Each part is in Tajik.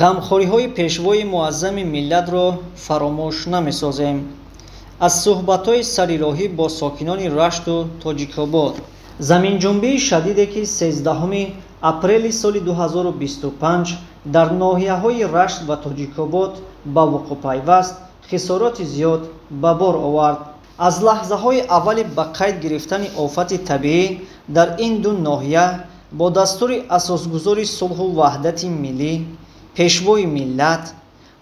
Ғамхориҳои пешвои муаззами миллатро фаромӯш намесозем. Аз суҳбатҳои сарироҳӣ бо сокинони Рашту Тоҷикобод. Заминҷунбии шадиде, ки 13 апрели соли 2025 дар ноҳияҳои Рашт ва Тоҷикобод ба вуқӯъ пайваст, хисороти зиёд ба бор овард. Аз лаҳзаҳои аввали ба қайд гирифтани офати табиӣ дар ин ду ноҳия бо дастури асосгузори сулҳу ваҳдати миллӣ, пешвои миллат,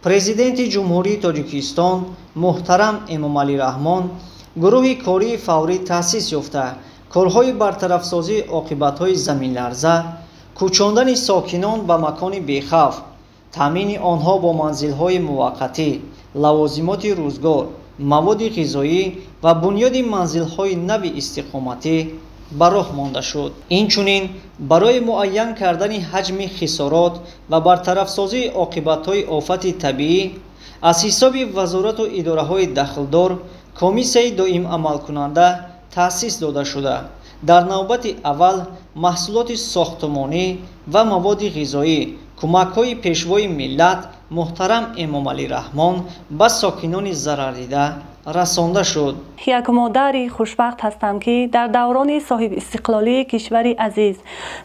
Президенти Ҷумҳурии Тоҷикистон муҳтарам Эмомалӣ Раҳмон гурӯҳи кории фаврӣ таъсис ёфта, корҳои бартарафсозии оқибатҳои заминларза, кӯчондани сокинон ба макони бехавф, таъмини онҳо бо манзилҳои муваққатӣ, лавозимоти рӯзгор, маводи ғизоӣ ва бунёди манзилҳои нави истиқоматӣ ба роҳ монда шуд. Инчунин барои муайян кардани ҳаҷми хисорот ва бартарафсозии оқибатҳои офати табиӣ аз ҳисоби вазорату идораҳои дахлдор комиссияи доимамалкунанда таъсис дода шуда, дар навбати аввал маҳсулоти сохтмонӣ ва маводи ғизоӣ, кӯмакҳои пешвои миллат муҳтарам Эмомалӣ Раҳмон ба сокинони зарардида расонда шуд. Як модари хушбахт ҳастам, ки дар даврони соҳибистиқлолии кишвари азиз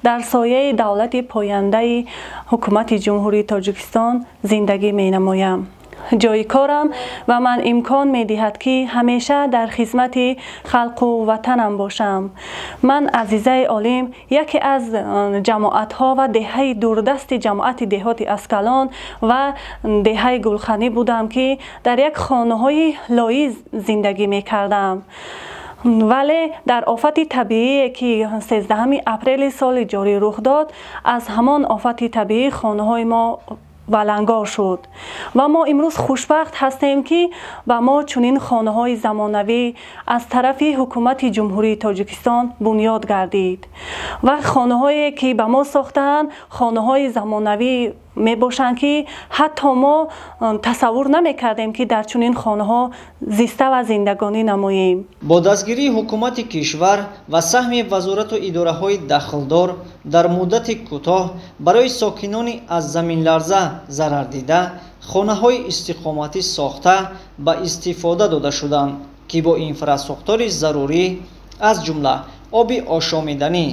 дар сояи давлати пояндаи ҳукумати Ҷумҳурии Тоҷикистон зиндагӣ менамоям. Ҷои корам ба ман имкон медиҳад, ки ҳамеша дар хизмати халқу ватанам бошам. Ман, Азизаи Олим, яке аз ҷамоатҳо ва деҳаи дурдасти ҷамоати деҳоти Аскалон ва деҳаи Гулханӣ будам, ки дар як хонаҳои лоӣ зиндагӣ мекардам. Вале дар офати табиие, ки 13 апрели соли ҷорӣ рух дод, аз ҳамон офати табиӣ хонаҳои мо валангор шуд ва мо имрӯз хушбахт ҳастем, ки ба мо чунин хонаҳои замонавӣ аз тарафи ҳукумати Ҷумҳурии Тоҷикистон бунёд гардид ва хонаҳое, ки ба мо сохтаанд, хонаҳои замонавӣ мебошанд, ки ҳатто мо тасаввур намекардем, ки дар чунин хонаҳо зиста ва зиндагонӣ намоем. Бо дастгирии ҳукумати кишвар ва саҳми вазорату идораҳои дахлдор дар муддати кӯтоҳ барои сокинони аз заминларза зарардида хонаҳои истиқоматӣ сохта ба истифода дода шуданд, ки бо инфрасохтори зарурӣ, аз ҷумла оби ошомиданӣ,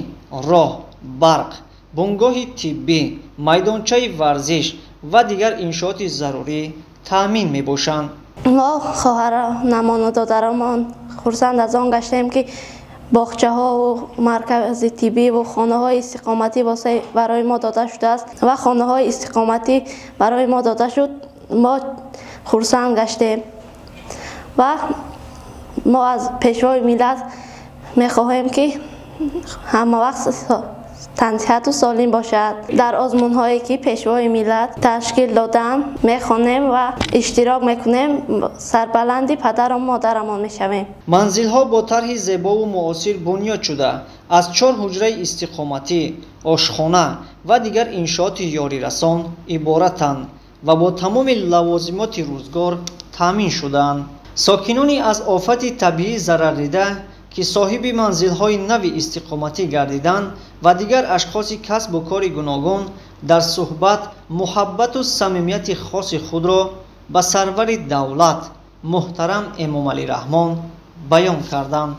роҳ, барқ, бунгоҳи тиббӣ, майдончаи варзиш ва дигар иншооти зарурӣ таъмин мебошанд. Мо, хоҳаронамону додарамон, хурсанд аз он гаштем, ки боғчаҳову маркази тиббиву хонаҳои истиқоматӣ барои мо дода шудааст ва хонаҳои истиқоматӣ барои мо дода шуд. Мо хурсанд гаштем ва мо аз пешвои миллат мехоҳем, ки ҳама вақт тансиҳату солим бошад. Дар озмунҳое, ки пешвои миллат ташкил доданд, мехонем ва иштирок мекунем, сарбаланди падару модарамон мешавем. Манзилҳо бо тарҳи зебову муосир бунёд шуда, аз чор ҳуҷраи истиқоматӣ, ошхона ва дигар иншооти ёрирасон иборатанд ва бо тамоми лавозимоти рӯзгор таъмин шудаанд. Сокинони аз офати табиӣ зарардида, ки соҳиби манзилҳои нави истиқоматӣ гардиданд, ва дигар ашхоси касбу кори гуногун дар суҳбат муҳаббату самимияти хоси худро ба сарвари давлат муҳтарам Эмомалӣ Раҳмон баён карданд.